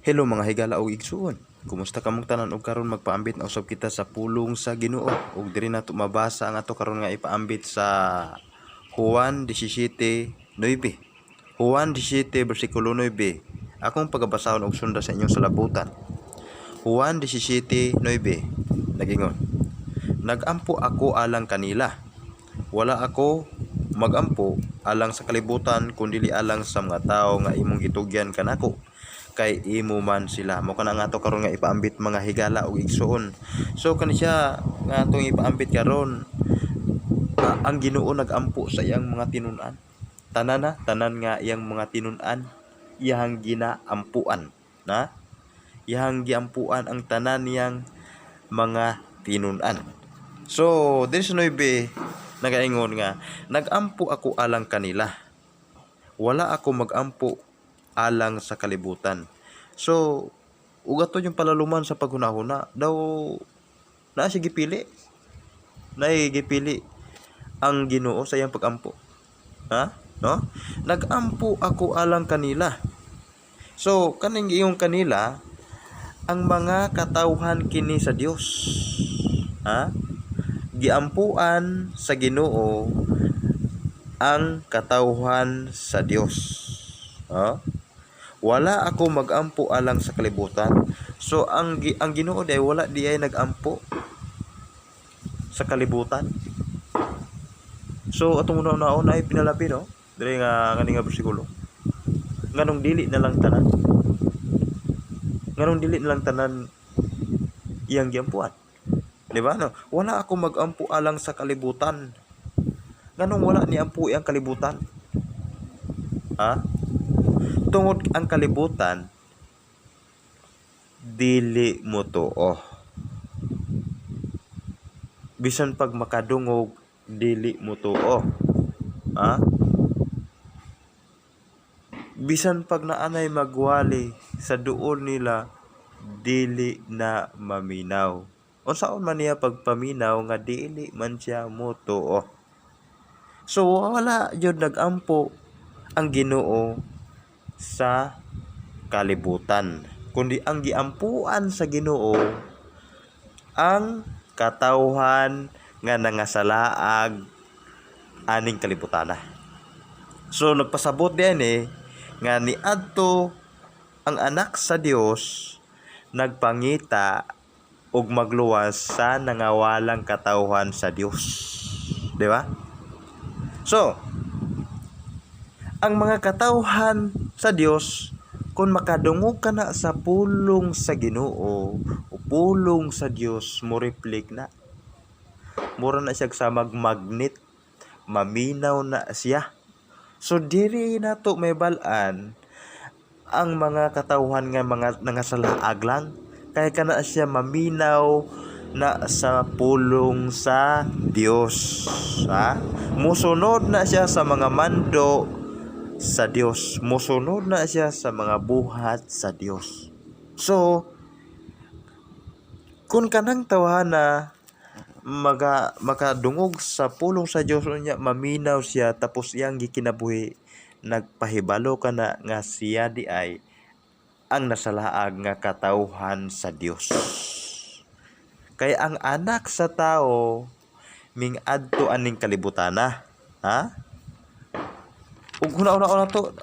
Hello, mga higala ug igsuon. Kumusta kamong tanan? Og karon magpaambit na usab kita sa pulong sa Ginoo. Ug diri nato mabasa ang ato karon nga ipaambit sa Juan 17:9. Juan 17 bersikulo 9. Akong pagabasahon og sunda sa inyong salabutan. Juan 17:9 nagingon: "Nagampo ako alang kanila. Wala ako magampo alang sa kalibutan kundi alang sa mga tawo nga imong gitugyan kanako, kay imo man sila." Mo kana nga ato karon nga ipaambit, mga higala ug igsuon. So kani siya nga atong ipaambit karon, ang Ginoo nagampo sa iyang mga tinun-an. Tanan na, tanan nga iyang mga tinun-an iyang ginaampuan na. Iyang giampuan ang tanan niyang mga tinun-an. So, diri sa 9 nagaingon nga, "Nagampo ako alang kanila. Wala ako magampo alang sa kalibutan." So, ug ato yung palaluman sa paghunahuna daw naa siya gipili. Naay gipili ang Ginoo sa iyang pagampo. Ha? No? "Nagampo ako alang kanila." So, kaning iyong kanila, ang mga katawhan kini sa Dios. Ha? Giampuan sa Ginoo ang katawhan sa Dios. Ha? "Wala ako magampo alang sa kalibutan." So ang Ginoo day wala di ay nagampo sa kalibutan. So atong una-unaon ay pinalabi, no? Diri nga kani nga bersikulo. Nganong dili na lang tanan? Nganong dili na lang tanan iyang giampuan? Di ba, no? "Wala ako magampo alang sa kalibutan." Nganong wala ni ampo ang kalibutan? Ha? Tungod ang kalibutan dili mo tuo. Bisan pag makadungog, dili mo tuo. Ha? Bisan pag naanay magwali sa duol nila, dili na maminaw. Unsaon man niya pagpaminaw nga dili man siya motuo? So wala jud nagampo ang Ginoo sa kalibutan, kundi ang giampuan sa Ginoo ang katawhan nga nangasalaag aning kalibutana. So nagpasabot din eh nga niadto ang anak sa Dios, nagpangita og magluwas sa nangawalang katawhan sa Dios. Di ba? So, ang mga katawhan sa Dios, kung makadungog ka na sa pulong sa Ginoo o pulong sa Dios, mo reflect na. Mura na siya sa magnet, maminaw na siya. So diri nato mahibal-an ang mga katawhan nga mga nangasalaag lang kay kana siya maminaw na sa pulong sa Dios, ha? Musunod na siya sa mga mando sa Dios, musunod na siya sa mga buhat sa Dios. So kung kanang tawhana makadungog sa pulong sa Dios unya maminaw siya, tapos iyang gikinabuhi, nagpahibalo kana nga siya di ay ang nasalaag nga katawhan sa Dios. Kay ang anak sa tao ming-adto aning kalibutana, ha? Ug huna-huna to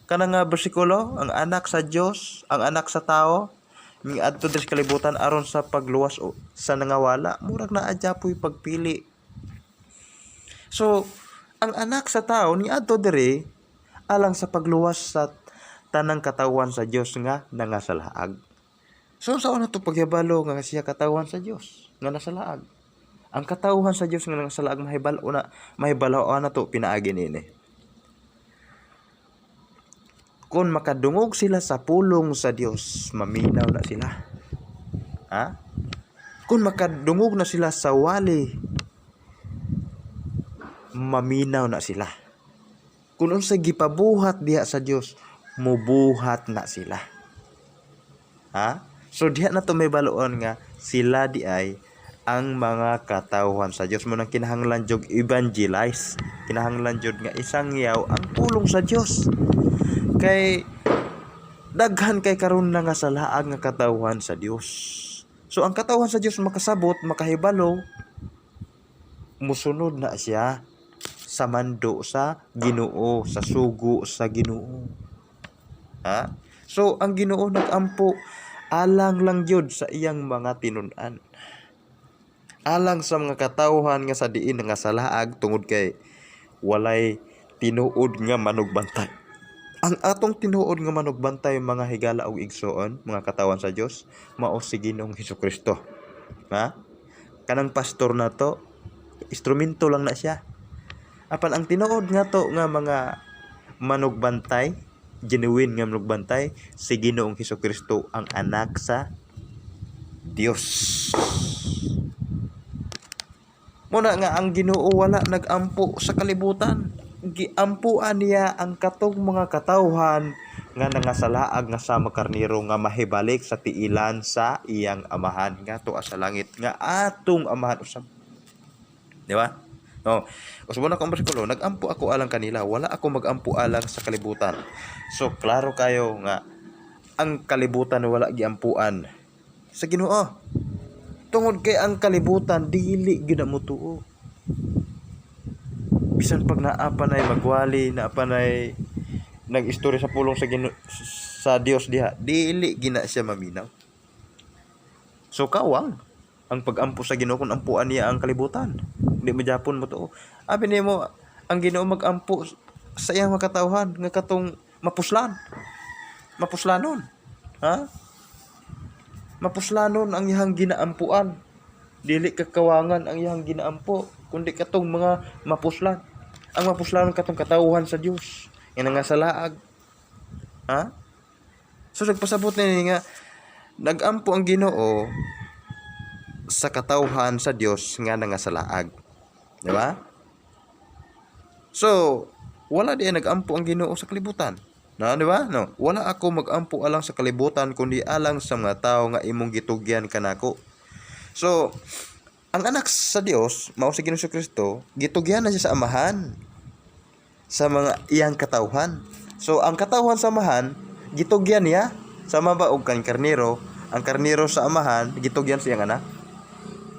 kana nga bersikulo, ang anak sa Dios, ang anak sa tao miadto diri sa kalibutan aron sa pagluwas o sa nangawala, murag naa gyapoy pagpili. So ang anak sa tao niadto diri alang sa pagluwas sa tanang katawhan sa Dios nga nangasalaag. So sa una to paghibalo nga siya katawhan sa Dios nga nasalaag? Ang katawhan sa Dios nga nangasalaag mahibalo na, mahibalo na to pinaagi niini. Kung makadungog sila sa pulong sa Dios, maminaw na sila. Ha? Kung makadungog na sila sa wali, maminaw na sila. Kung unsa gipabuhat diha sa Dios, mubuhat na sila. Ha? So diha na to mahibaloon nga sila di ay ang mga katawhan sa Dios. Mo nang kinahanglan jud evangelize. Kinahanglan jud nga isangyaw ang pulong sa Dios. Kay Daghan kay karon na nga salaag nga katawhan sa Dios. So ang katawhan sa Dios makasabot, makahibalo, musunod na siya sa mando sa Ginoo, sa sugo sa Ginoo. Ha? So ang Ginoo nagampo alang lang gyud sa iyang mga tinun-an. Alang sa mga katawhan nga sa diin nga salaag tungod kay walay tinuod nga manugbantay. Ang atong tinuod nga manugbantay, mga higala og igsoon, mga katawan sa Dios, mao si Ginoong Hesukristo. Ha? Kanang pastor nato, instrumento lang na siya. Apan ang tinuod nga to nga mga manugbantay, genuine nga manugbantay, si Ginoong Hesukristo, ang anak sa Dios. Muna nga ang Ginoo wala nagampo sa kalibutan. Giampuan niya ang katong mga katawhan nga nangasalaag nga sama karniro nga mahibalik sa tiilan sa iyang Amahan nga tuwa sa langit, nga atong Amahan usab. Di ba? No. Usbon ako ang bersikulo, "Nagampo ako alang kanila, wala ako magampo alang sa kalibutan." So klaro kayo nga ang kalibutan wala giampuan sa Ginoo. Tungod kay ang kalibutan dili gyud na motuo. Bisan pag naa pa nay magwali, naa pa nay nag-istorya sa pulong sa Ginoo, sa Dios diha, dili gina siya maminaw. So kawang ang pagampo sa Ginoo kung ampuan niya ang kalibutan. Hindi mo japon mo to. Abi nimo ang Ginoo magampo sa iyang mga katawhan nga katong mapuslan. Mapuslanon. Ha? Mapuslanon ang iyang ginaampuan. Dili kakawangan ang iyang ginaampo, kundi katong mga mapuslan. Ang mapuslanon, katong katawhan sa Dios nga nangasalaag. Ha? So nagpasabot na ni nga nagampo ang Ginoo sa katawhan sa Dios nga nangasalaag. Di ba? So, wala di nagampo ang Ginoo sa kalibutan. Na, di ba? No. "Wala ako magampo alang sa kalibutan kundi alang sa mga tao nga imong gitugyan kanako." So, ang anak sa Dios, mao si Ginoong Kristo, gitugyan na siya sa Amahan sa mga iyang katawhan. So, ang katawhan sa Amahan, gitugyan niya. Sama ba og kan karniro, ang karniro sa Amahan, gitugyan sa iyang anak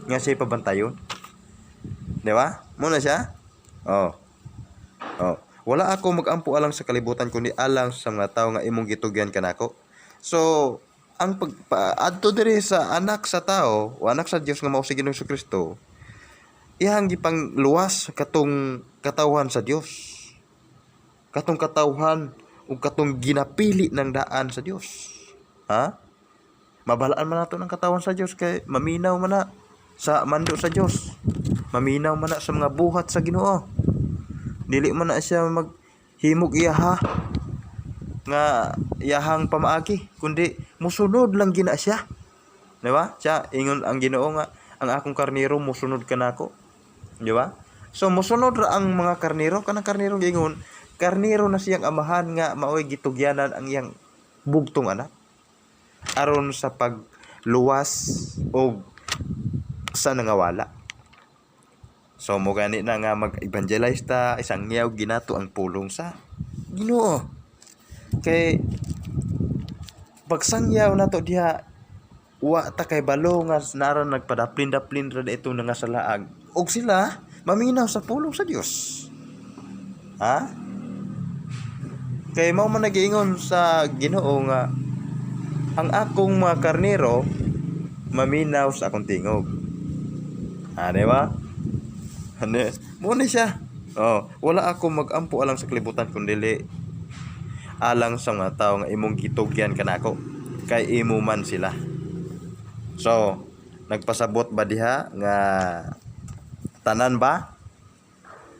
nga siya pabantayon. Di ba? Muna siya? Oh. Oh. "Wala ako magampo alang sa kalibutan kundi alang sa mga tao nga imong gitugyan kanako." So, ang pag adto diri sa anak sa tao o anak sa Dios nga mao si Ginoong Kristo, iyang gipangluwas katong katawhan sa Dios. Katong katawhan ug katong ginapili ng daan sa Dios. Ha? Mabalaan man nato ng katawan sa Dios kay maminaw man na sa mando sa Dios. Maminaw man na sa mga buhat sa Ginoo. Dili man na siya maghimog iyaha nga iyahang pamaagi, kundi musunod lang gina siya. Di ba? Siya ingon ang Ginoo nga ang akong karniro musunod kanako. Di ba? So musunod ra ang mga karniro, kanang karniro giingon, karniro na siyang Amahan nga maoy gitugyanan ang iyang bugtong anak aron sa pagluwas og sa nangawala. So mo gani na nga mag-evangelize ta, isangyaw ginato ang pulong sa Ginoo. Kay pagsangyaw nato diha, wa ta kay balo nga nara nagpadaplin-daplin ra ito nga salaag. Og sila maminaw sa pulong sa Dios. Ha? Kay mao man nagiingon sa Ginoo nga ang akong mga karnero maminaw sa akong tingog. Ha, di ba? Ano? Mo ni siya. Oh, "Wala ako magampo alang sa kalibutan kundi alang sa mga tao nga imong gitugyan kanako kay imo man sila." So, nagpasabot ba diha nga tanan ba?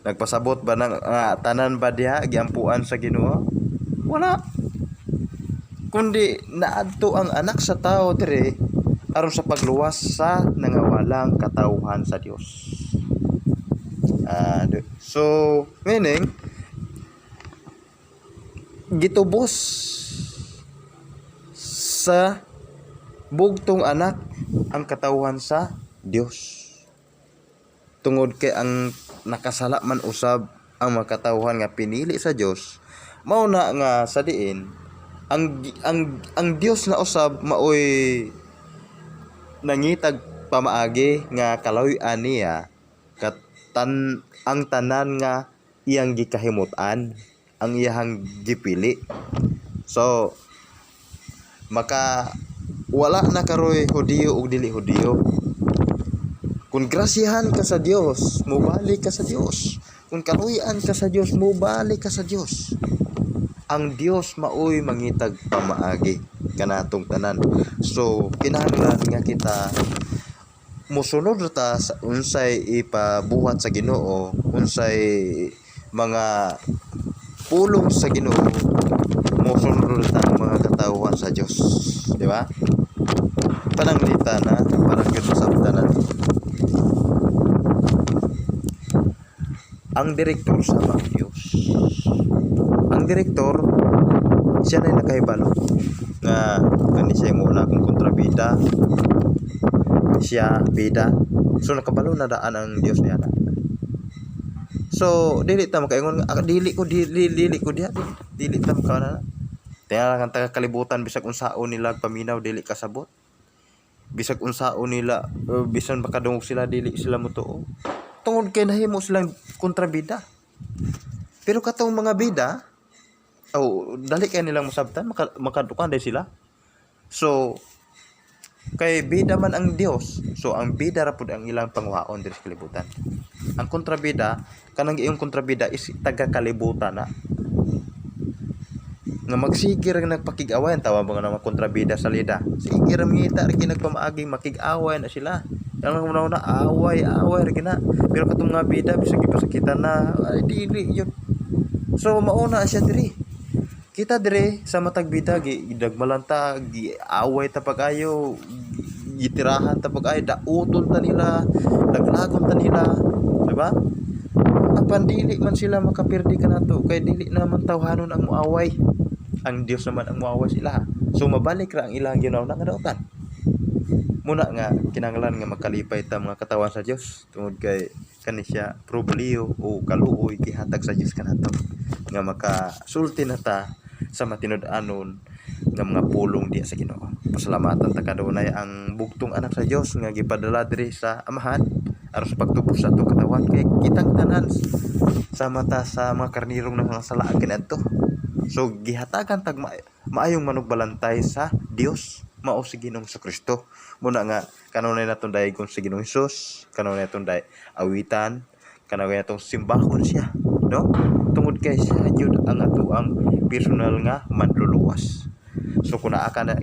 Nagpasabot ba nang nga tanan ba diha giampuan sa Ginoo? Wala. Kundi naadto ang anak sa tao dire aron sa pagluwas sa nangawalang katawhan sa Dios. So meaning gitubos sa bugtong anak ang katawhan sa Dios. Tungod kay ang nakasala man usab ang mga katawhan nga pinili sa Dios, mao na nga sa diin Ang Dios na usab maoy nangitag pamaagi nga kalaw-an niya katan ang tanan nga iyang gikahimut-an, ang iyang gipili. So maka wala na karoy Hudiyo ug dili Hudiyo. Kung grasyahan ka sa Dios, mobalik ka sa Dios. Kung kaluy-an ka sa Dios, mobalik ka sa Dios. Ang Dios maoy mangitag pamaagi kanatong tanan. So kinahanglan nga kita mosunod ra ta sa unsay ipabuhat sa Ginoo, unsay mga pulong sa Ginoo, mosunod ra ta ang mga katawhan sa Dios, di ba? Pananglita na para gyud masabtan natin. Ang direktor sama ang Dios. Ang direktor siya na nakahibalo nga kani siya mo na akong kontrabida, siya bida. So nakabalo na daan ang Dios niya na. So dili ta makaingon nga, "Ah, dili ko dili, dili ko diha, dili, dili ta maka na." Kaya ang taga kalibutan, bisag unsaon nila paminaw, dili kasabot. Bisag unsaon nila, bisan makadungog sila, dili sila motuo. Tungod kay nahimo silang kontrabida. Pero katong mga bida, oh, dali kay nilang masabtan, makadukan day sila. So kay bida man ang Dios, so ang bida ra pud ang ilang panguhaon diri sa kalibutan. Ang kontrabida, kanang iyong kontrabida is taga kalibutan na. Nga magsige ra nagpakig-away, ang tawag mga naman kontrabida sa lida. Sige ra mangita ra nagpamaaging makig-away na sila. Ang una una, away, away ra gina. Pero katong mga bida, bisag gipasakitan na, ay dili yun. So mauna siya diri. Kita dire sa matag bida, gi gidagmalan ta, giaway ta pag-ayo, gitirahan ta pag-ayo, dauton ta nila, laglagon ta nila, di ba? Apan dili man sila makapirdi kanato kay dili naman tawhanon ang muaway. Ang Dios naman ang muaway sila. So mabalik ra ang ilang ginawa nga dautan. Muna nga kinahanglan nga makalipay ta, mga katawan sa Dios, tungod kay kani siya probeliyo o kaluoy gihatag sa Dios kanato nga makasulti na ta sa matinud-anon nga mga pulong diya sa Ginoo. Pasalamatan ta kadunay ang bugtong anak sa Dios nga gipadala diri sa Amahan aron sa pagtubos sa atong katawan, kay kitang tanan sa mata sa mga karnirong nangangasala kaniadto. So gihatagan tag maayong manugbalantay sa Dios, mao si Ginoong Kristo. Muna nga kanunay natong daygon si Ginoong Hesus, kanunay natong day awitan, kanunay natong simbahon siya, no? Tungod kay siya jud ang atoang personal nga manluluwas. So kung naa ka na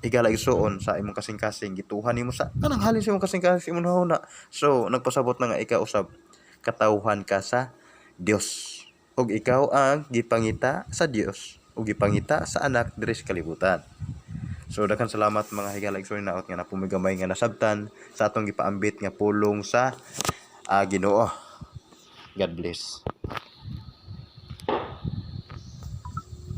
higala igsuon sa imong kasing-kasing, gituhan nimo sa kanang halin sa imong kasing-kasing, imong huna. So nagpasabot na nga ikaw usab katawhan ka sa Dios. Ug ikaw ang gipangita sa Dios ug gipangita sa anak diri sa kalibutan. So daghan salamat, mga higala igsoon, naot nga napumigamay nga nasabtan sa atong gipaambit nga pulong sa Ginoo. God bless.